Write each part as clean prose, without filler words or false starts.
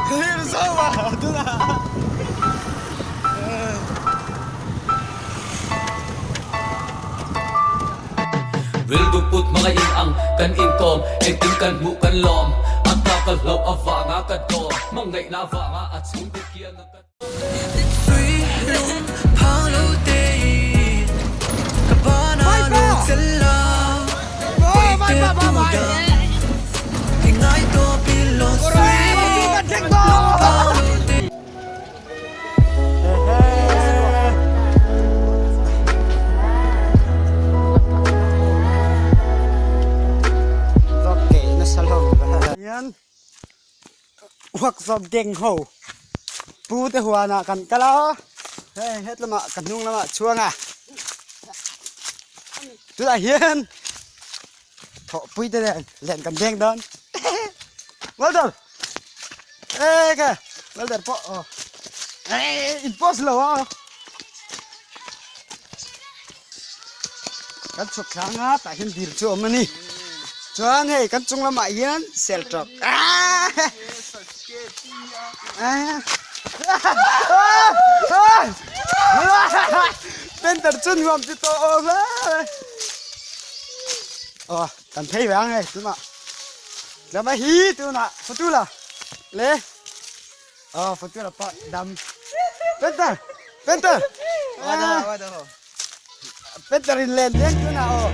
Hlir zo a tunah. Rilru put hmanga in ang kan inkawm engtin kan hmuh kan lawm a ta ka hlauh avanga ka dawm hmangaihna avanga a chhungte kianga ka Workshop deng ho pu te huanah kan kal a hei hetlama ka hnung lamah chhuang a tunah hian thawhpui te nen len kan deng dawn welder eke welder pawh aw in post lo a kan chhuk thlang a tah hian dil chu a awm a ni chuan hei kan chung lamah hian sel tawp penter chu nuam ti tawh awm e aw kan phei ve ang hei tunah tlema hi tunah photo la le aw photo la pawh dam penter penter penter in len deng tunah aw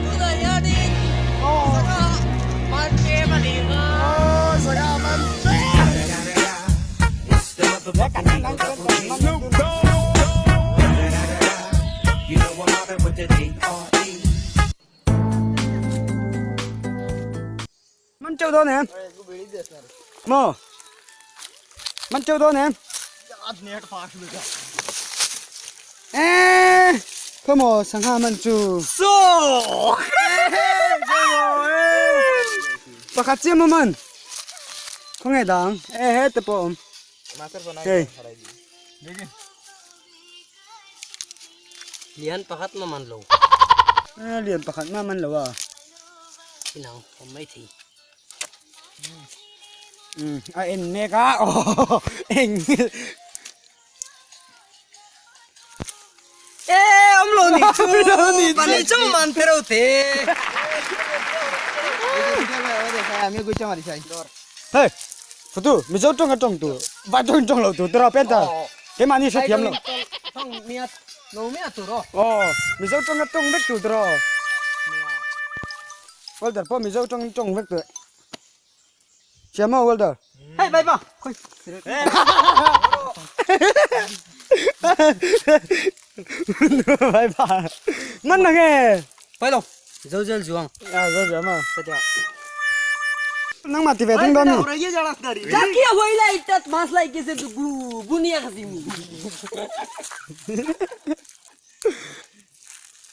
tunah hianin sangha man tlem a ni a aw sangha man tlem Man trâu đó nè. Mò. Man trâu đó nè. Ê, không mò sangha man chu. So. Pakhat chiam man. Không nghe dang. Ê hết te pawh awm. Hei. Lian pakhat ma man lo. Eh, lian pakhat ma man lo a. Inang awm mai thei. Um, a en mek a. Oh, eng. Eh, awm lo ni chu. Awm lo ni chu. Pani chu man te ro te. Hei, photo, Mizo tawng a tawng tur, vai tawng in tawng lo tur tiraw pen ta. Keimahni hre thiam lo. Aw, Mizo tawng a tawng vek tur tiraw. Welder pawh Mizo tawng in tawng vek tur. Siam maw welder? Hei, vai pa. Khoi. Vai pa. Man na nge. Pai lo. Zo zel zuang. A zo zel ma. Nangmah ti ve thung dawn mi. Jakia hoila itat mas lai ke se dugu bunia khasimi.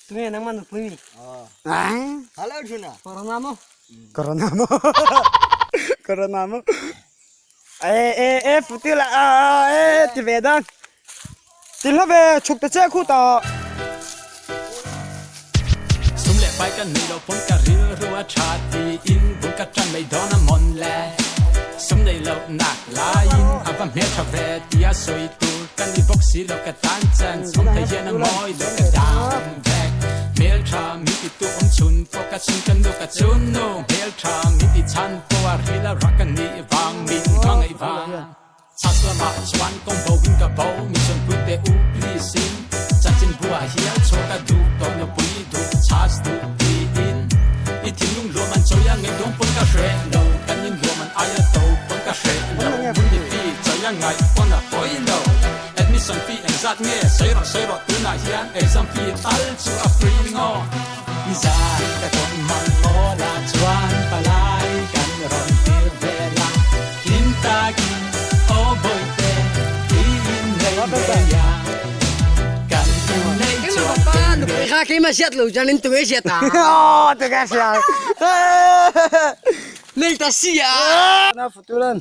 Tume nangmah nu pui mi. Ah. Corona mo. Corona mo. Corona mo. E e e futi la a e ti ve dan. Ti hla ve chhuk ta che khu ta. Sum leh pai ka nei lo pawn ka rilru a tha tiin bul ka tan mai dawn a mawn le. Sum nei lo nak laiin a va hmeltha ve tia sawi tur ka ni bawk si lo ka tan chan chhawm thei hian a mawi lo ka dam vek. Hmeltha min ti tu awm chhun pawh ka chhun ka nu ka chun nu hmeltha min ti chhan pawh a ril a rak ka nih vang min hmangaih vang. Chhas lamah chuan kawng bo in ka bo mi chuan pui teh u please in chanchin buah hian chhuah ka duh tawh nupui duh chhas duh tiin i thinlung luam an chawi a ngaihtuam pawn ka hreh lo kan in luam an aia to pawn ka hreh lo hmun i fee chawi a ngaih pawn a pawi lo admission fee engzat nge sawi rawh sawi rawh tunah hian exam fee tal chu a free ngaw nizan ka tawn mang mawl ah chuan palai kan rawn tir vel a. Hlim takin aw bawihte tiin nei ngei a, kan innei chuan kei nge. Kha keimah siat lo chuan in tunge siat a. Aw tunge siat. Mel ta si a. Na futuran.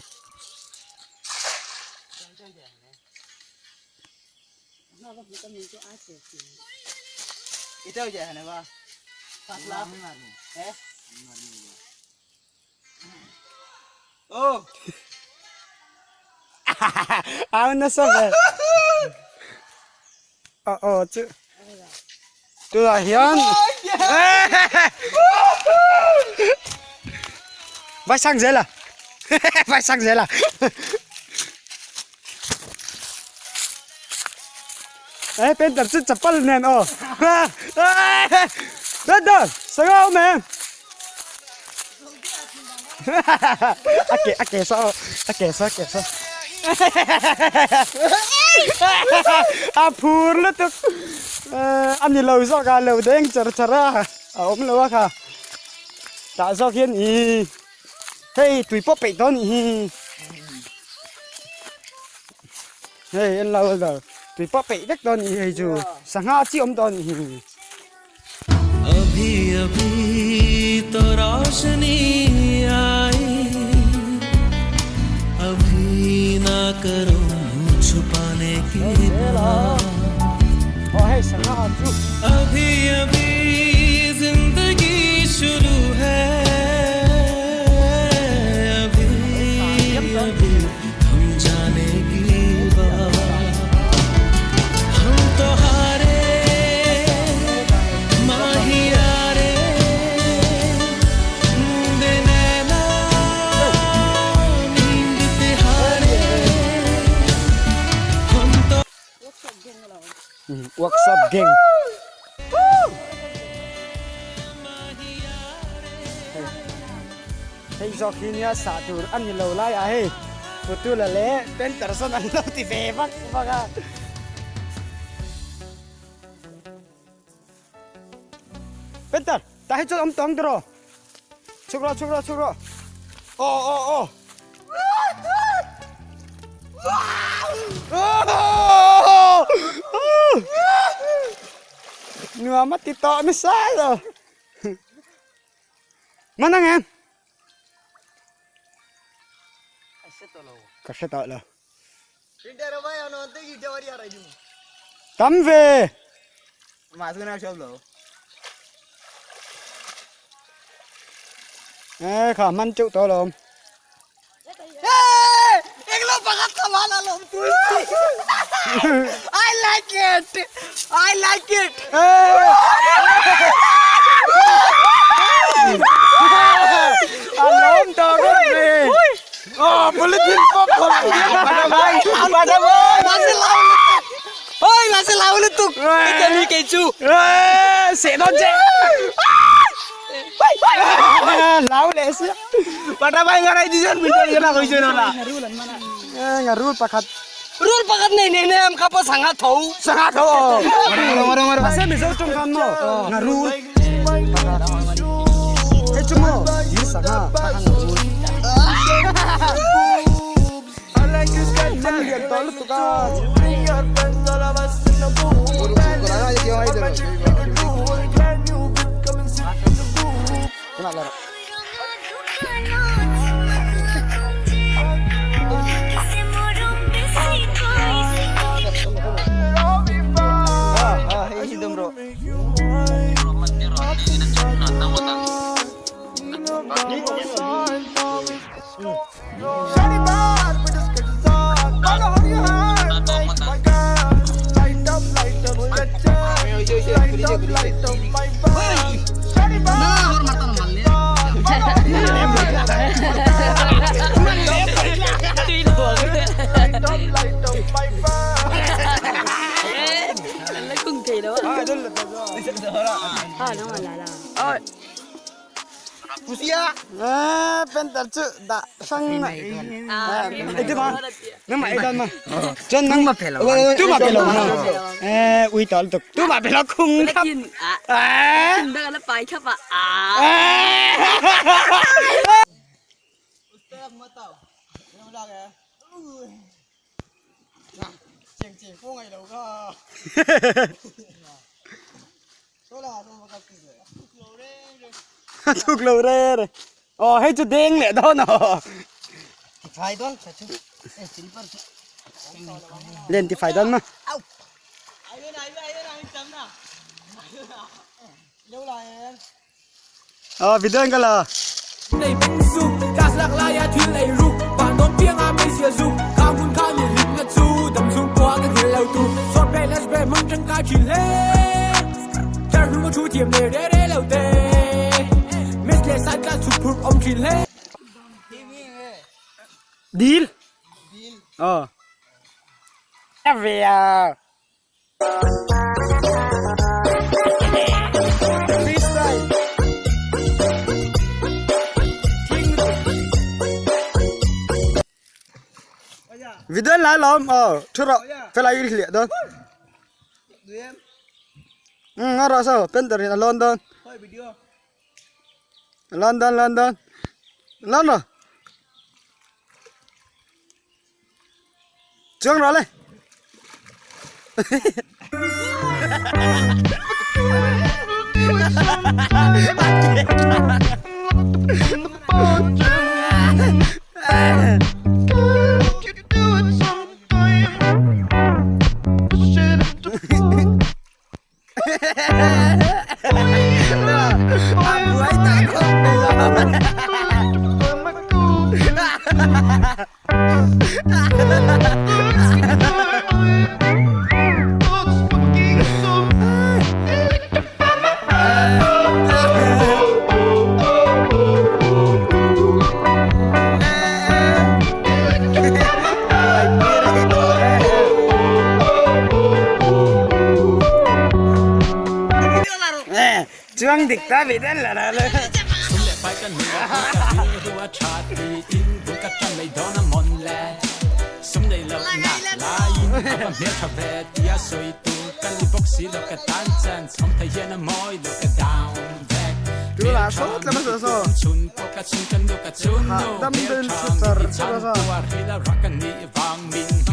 Au nasa ve. Aw aw chu. Tunah hian Vai sang zel a Vai sang zel a Ê pen tar chu chapal nen aw Pen tar sanga awm em A ke a ke saw a ke saw a ke saw A phur lutuk a ni lo zawk a lo deng char char a a awm lo a kha tah zawk hian ih hei tui pawh peih dawn nih hi hei en lo lo tui pawh peih vek dawn nih hi hei chu sangha chi awm dawn nih hi. Workshop gang. Hei zawk hi nia sah tur a ni lo lai ah hei Putula leh Penterson an lo ti ve vak vak a. Penter, tah hi chuan awm tawng tiraw? Chhuk rawh, chhuk rawh, chhuk rawh. Aw, aw, aw. Nuam a ti tawh nasa lo. Mana nge? Ka hre tawh lo. Tam ve. Ê kha man chịu tawh lawm. I like it. I like it. A lawm tawh reuh ve. Aw polythene pawp khawp Oi mase lau lutuk. Kei kei chu. Seh dawn che. Lau leh sia. Pata bai ngarai dijan min na koi chen la. Nga rul pakhat. Rul pakhat nei nei nem kha pa sangha tho. Sangha tho. Mase Mizo ṭawng khan maw nga rul. Hei chu maw dil sangha kha kha nga rul. Man lian tawh lutuk a. Penter chu dah hrang nangmah ei dawn ma chuan nang tu ma pe lo ma e ui tawh lutuk tu ma pe lo khung khap Thuk lo re re. Aw hei chu deng leh dawn aw. Tifai dawn kha chu. Len tifai dawn ma. Aw video in ka la. Nei beng zu, class lak laia thil ei ruk, van dawn pianga mei sia zu, khang hun khan. thin hle Tlar hnung a thu thiam leh re re lo te Miss leh side class chhuk phurh awm thin hle. Dil. Dil. Oh. Avia. Freestyle. Video lai lawm aw thu rawh felai i hliah dawn um a rawh saw painter in a lawn dawn a lawn dawn lawn dawn lawn rawh chuang rawh le Chuang dik ta ve den la la le. Tu la sawt la ma so. Ha dam dun thu char char sa.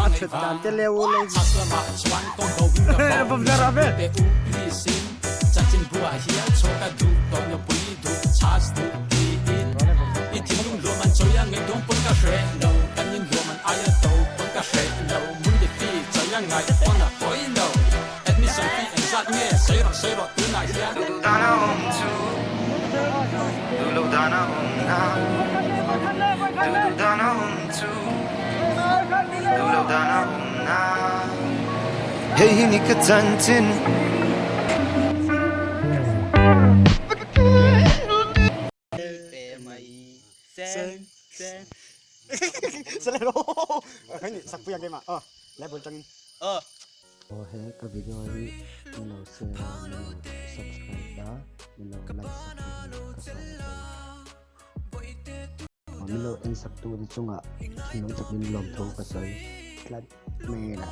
A thut dan te leu le. Bom zara ve. Aw he ka video hi min lo share a min lo subscribe a min lo like sak turin ka sawm a che. Aw min lo en sak tu te chungah thinlung takin lawmthu ka sawi tlat mai a.